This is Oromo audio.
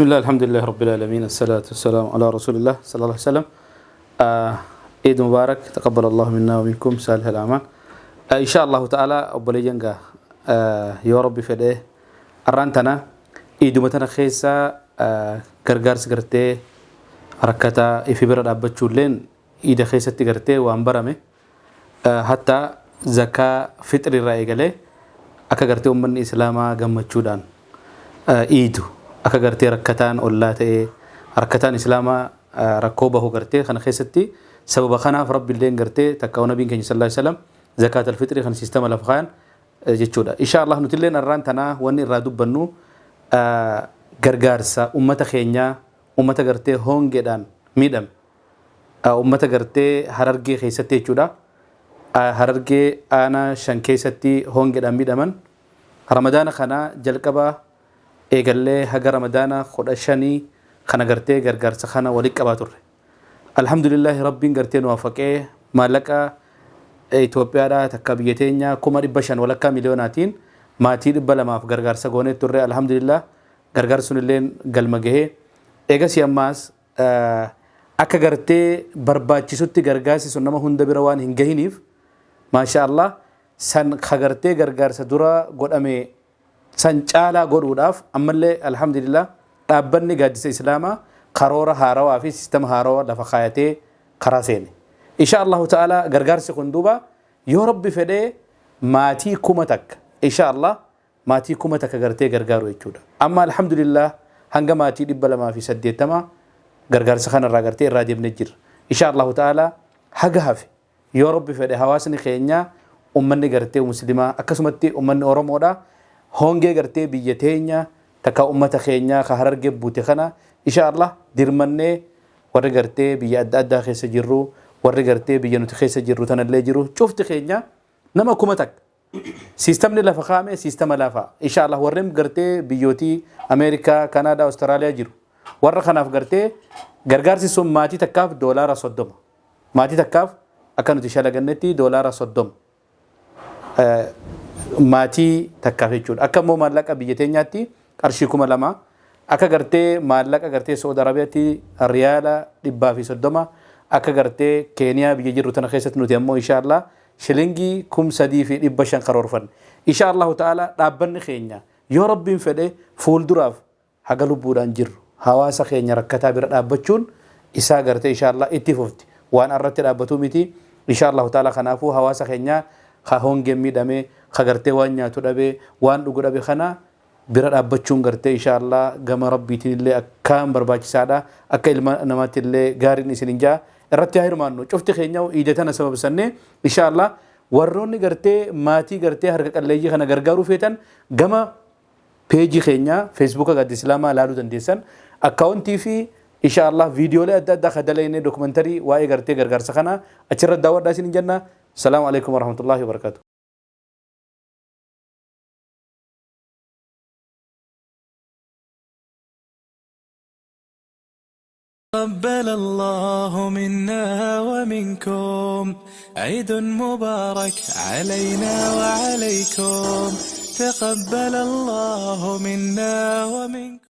Bismillah, alhamdulillah, rabbil alamin, assalatu wassalamu ala rasulillah, sallallahu alaihi wasallam. Eid Mubarak, taqabbal Allah minna wa minkum salih al-amal. Insha Allahu ta'ala, obboleeyyan gaa, yoo Rabbi fedhe, arraan tana, iiduma tana keessa gargaarsi gartee rakkataa ifi bira dhaabbachuulleen iida keessatti gartee waan barame, hatta zakaa fixri irraa eegalee akka gartee ummanni islaamaa gammachuudhaan iidu, akka gartee rakkataan ollaa ta'ee rakkataan islaamaa rakkoo bahu gartee kana keessatti sababa kanaaf Rabbi illeen gartee takka nabiin keenya sallallahu alaihi wasallam zakaat alfixrii kan siistama lafa kaayan jechuudha. Insha Allah nutilleen arraan tanaa wanni irraa dubbannu gargaarsa ummata keenyaa, ummata gartee hongeedhaan miidhame, ummata gartee Harargee keessatti jechuudha. Harargee aanaa 5 keessatti hongeedhaan miidhaman Ramadaana kana jalqaba eegallee haga Ramadaana 15 kana gartee gargaarsa kana walitti qabaa turre. Alhamdulillahi, Rabbiin gartee nu waafaqee maallaqa Itoophiyaadhaa takka biyya teenya 500,000, walakkaa miliyoonaatiin maatii 200f gargaarsa goonee turre. Alhamdulillah, gargaarsi sun illee galma gahee. Eegasii ammaas akka gartee barbaachisutti gargaarsi sun nama hunda bira waan hin gahiniif, maasha Allah, san ka gartee gargaarsa dura godhame san caalaa godhuudhaaf ammallee, alhamdulillah, dhaabbanni Gaaddisa Islaamaa karoora haarawaa fi sistema haarawaa lafa kaayatee karaa seene. Insha Allahu ta'ala, gargaarsi kun duuba yoo Rabbi fedhee maatii 1000, insha Allah, maatii 1000 gartee gargaaru jechuudha. Amma alhamdulillah hanga maatii 280 gargaarsa kanarraa gartee irraa deemnee jirra. Insha Allahu ta'ala, haga hafe yoo Rabbi fedhe hawaasni keenya, ummanni gartee muslimaa, akkasumatti ummanni Oromoodha, hongee gartee biyya teenya takka ummata keenya ka Harargee buute kana, insha Allah, dirmannee warri gartee biyya adda addaa keessa jirru, warri gartee biyya nuti keessa jirru tanallee jiru, cufti keenya nama 1000. Siistamni lafa kaa'ame siistama lafaa. Insha Allah, warreen gartee biyyootii Ameerikaa, Kanaadaa, Awustiraaliyaa jiru. Warra kanaaf gartee gargaarsi sun maatii takkaaf $30. Maatii takkaaf akka nuti shalagannetti $30. Maatii takkaaf jechuudha. Akka immoo maallaqa biyya teenyaatti qarshii 2000, akka gartee maallaqa gartee Saudi Arabiyaatti riyaala 130, akka gartee Keeniyaa biyya jirru tana keessatti nuti ammoo, insha Allah, shilingii 3500 karoorfanne. Insha Allahu ta'ala, dhaabbanni keenya yoo Rabbiin fedhe fuulduraaf haga lubbuudhaan jirru hawaasa keenya rakkataa bira dhaabbachuun isaa gartee, insha Allah, itti fufti. Waan irratti dhaabbatuu miti, insha Allahu ta'ala. Kanaafuu hawaasa keenya ka hongeen miidhame, ka gartee waan nyaatu dhabe, waan dhugu dhabe kana bira dhaabbachuun gartee, insha Allah, gama Rabbiitiin illee akkaan barbaachisaadha. Akka ilma namaatti illee gaariin isin hin jaa irratti haa hirmaannu. Cufti keenya iida tana sababsannee, insha Allah, warroonni gartee maatii gartee harka qalleeyyii kana gargaaruu feetan gama peejii keenya Feesbuuka Gaaddisa Islaamaa ilaaluu dandeessan. Akkaawuntii fi, insha Allah, viidiyoolee adda addaa ka dalagne, dookumantarii waa'ee gartee gargaarsa kana achirra daawwadhaa isin jenna. Salaamu alaikum warahmatullahi wabarakatuh. تقبل الله منا ومنكم، عيد مبارك علينا وعليكم، تقبل الله منا ومنكم.